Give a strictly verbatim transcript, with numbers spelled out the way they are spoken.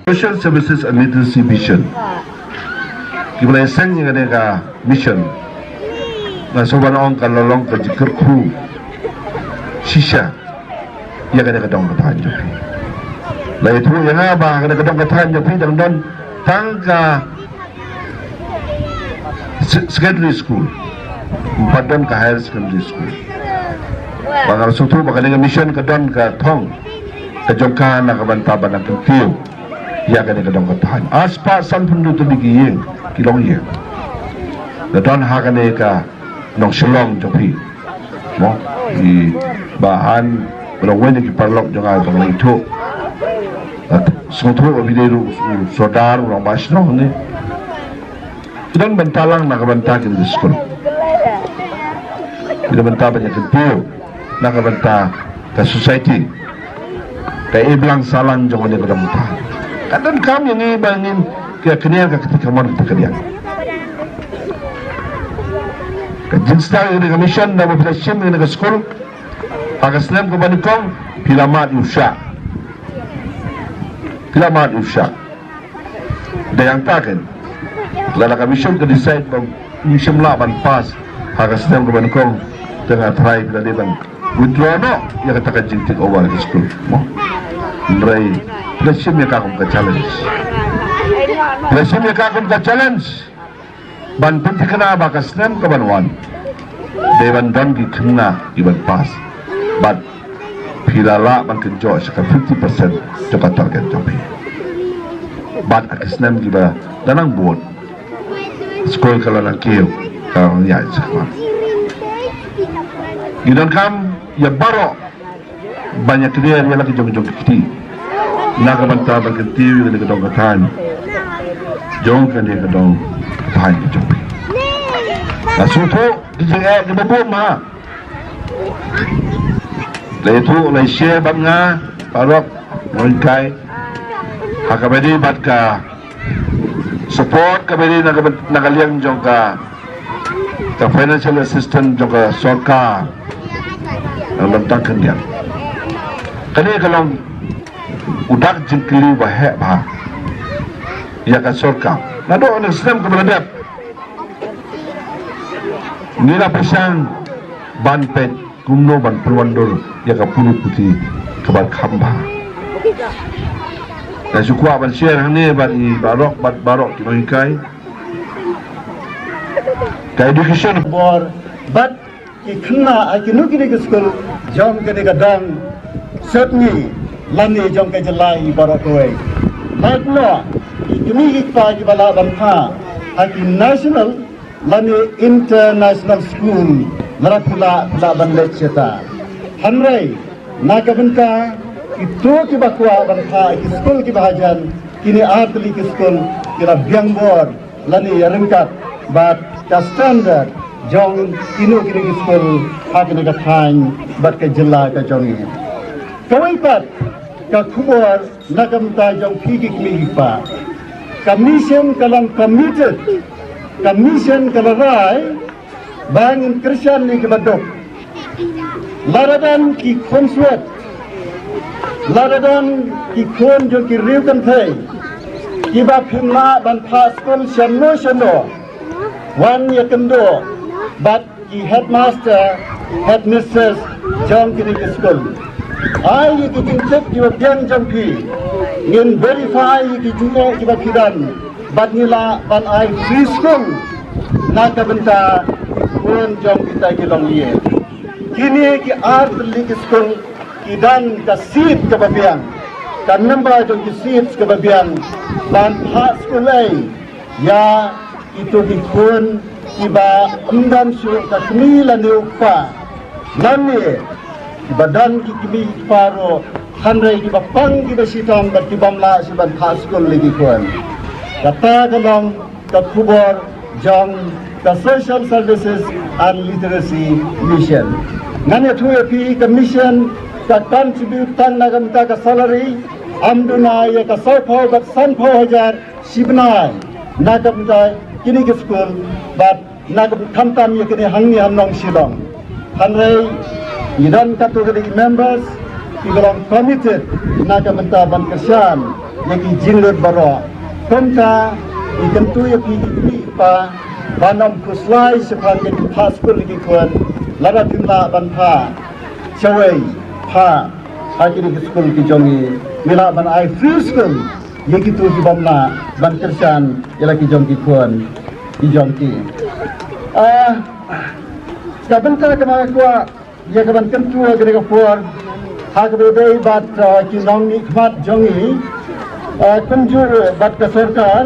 Social Services and Literacy Mission. Ki ba la ïaseng ïa kane ka mission, nga sngewbha ban ong ka la long ka jingkyrkhu shisha ïa kane ka dong ka thaiñ jong phi. La ïathuh ïa nga ba kane ka dong ka thaiñ jong phi dang don tang ka se-, secondary school, ym pat don ka higher secondary school. Ba nga sngewthuh ba kane ka mission ka don ka thong ka jong ka na ka bynta ban kyntiew ïa kane ka dong ka thaiñ. Arspah sanphew tylli ki ïing ki longïing la don ha kane ka nong Shillong jong phi. Mo, i Bah Han, ba long uwei na ki paralok jong nga ba nga la ithuh. Sngewthuh ba phi dei ruh u sordar u rangbah shnong ne. Ki don bynta lang na ka bynta kine ki skul. Ki don bynta ban ïa kyntiew na ka bynta ka society. Ka imlang sahlang jong kane ka dong ka thaiñ. Ka donkam ïa ngi ba ngin ïa kane ka kti kamon kata ka liang. Ka jingstad ïa kane ka mission, naba phi la shim ïa kane ka skul ha ka snem kaba nyngkong, phi la mad ïa u shah. Phi la mad ïa u shah. Dei hangta kein, lada ka mission ka decide ba u shym lah ban pass ha ka snem kaba nyngkong, te nga tharai phi la dei ban withdraw noh ïa kata ka jingtick over ka skul. Mo, hynrei phi la shim ïa ka kum ka challenge. Phi la shim ïa ka kum ka challenge ban pynthikna ba ka snem ka ban wan dei ban don ki khynnah ki ban pass. Bad phi la lah ban kynjoh sha ka fifty percent jong ka target jong phi. Bad ha ki snem kiba la nang bud, skul ka la nang kiew, ka la nang ïaid shakhmat. Ngi donkam ïa baroh ban ïa clear ïa la ki jong jong ki kti na ka bynta ban kyntiew ïa kane ka dong ka thaiñ jong kane ka dong ka thaiñ ka jong phi. Nga sngewthuh ki jingeh kiba bun ma. La ïathuh, la share bad nga baroh, nonghikai, ha kaba ïadei bad ka support kaba ïadei na ka, na ka liang jong ka, ka financial assistance jong ka sorkar. Nang don tang khyndiat. Kane ka long u dak jingkylli ba heh bha ïa ka sorkar. Naduh na snem kaba la dep, ngi la pyrshang ban peit kumno ban pynwandur ïa ka pule puthi kaba kham bha. Nga shu kwah ban share hangne bad i baroh, bad baroh ki nonghikai. Ka education bor bad ki khynnah ha kino kino ki skul jong kane ka dong Sepngi lane jong ka jylla hi baroh kawei. Bad noh ki kmie ki kpa kiba lah ban phah ha ki national lane international school, lada phi lah, phi lah ban leit shata. Hynrei na ka bynta kito kiba kwah ban phah ki skul kiba hajan, kine artylli ki skul ki la biang bor lane ïaryngkat bad ka standard jong kino kino ki skul ha kane ka thaiñ bad ka jylla ka jong ngi. Kawei pat ka khubor na ka bynta jong phi ki kmie ki kpa. Ka mission ka long committed, ka mission ka la rai ba ngin kyrshan ïa kiba duk. Lada don ki khunswet, lada don ki khun jong ki riew kynthei kiba phim lah ban phah skul shano shano, wan ïakynduh bad ki headmaster, headmistress jong kine ki skul. Ai ïa ki jingtip kiba biang jong phi, ngin verify ïa ki jingeh kiba phi don bad ngi lah ban ai free school na ka bynta ki khun jong kita ki longleh. Kine ki artylli ki skul ki don ka seat kaba biang, ka number jong ki seats kaba biang ban phah skul ei ïa kito ki khun kiba ym don shuh ka kmie lane u kpa, lane kiba don ki kmie ki kpa ruh hynrei kiba pang kiba shitom bad kibym lah shuh ban phah skul ïa ki khun. Kata ka long ka khubor jong ka Social Services and Literacy Mission. Ngan ïathuh ïa phi, ka mission ka contribute tang na ka bynta ka salary, ym duna ïa ka sawphew bad sanphew hajar shi bnai na ka bynta kine ki skul bad na ka bynta khamtam ïa kine hangne ha Nongshillong. Hynrei ngi don katto katne ki members kiba long committed na ka bynta ban kyrshan ïa ki jinglut baroh. Kumta ngi kyntu ïa phi ki kmie ki kpa ban ym khuslai shaphang ka jingphah skul ïa ki khun. Lada phim lah ban phah shawei, phah ha kine ki skul ki jong ngi, ngi lah ban ai free school ïa kito kibym lah ban kyrshan ïa la ki jong ki khun ki jong ki. Ah, ka bynta kaba nga kwah ïa ka ban kyntu ha kane ka por ha kaba ïadei bad, ah, ki nongmihkhmat jong ngi, ah, kumjuh bad ka sorkar,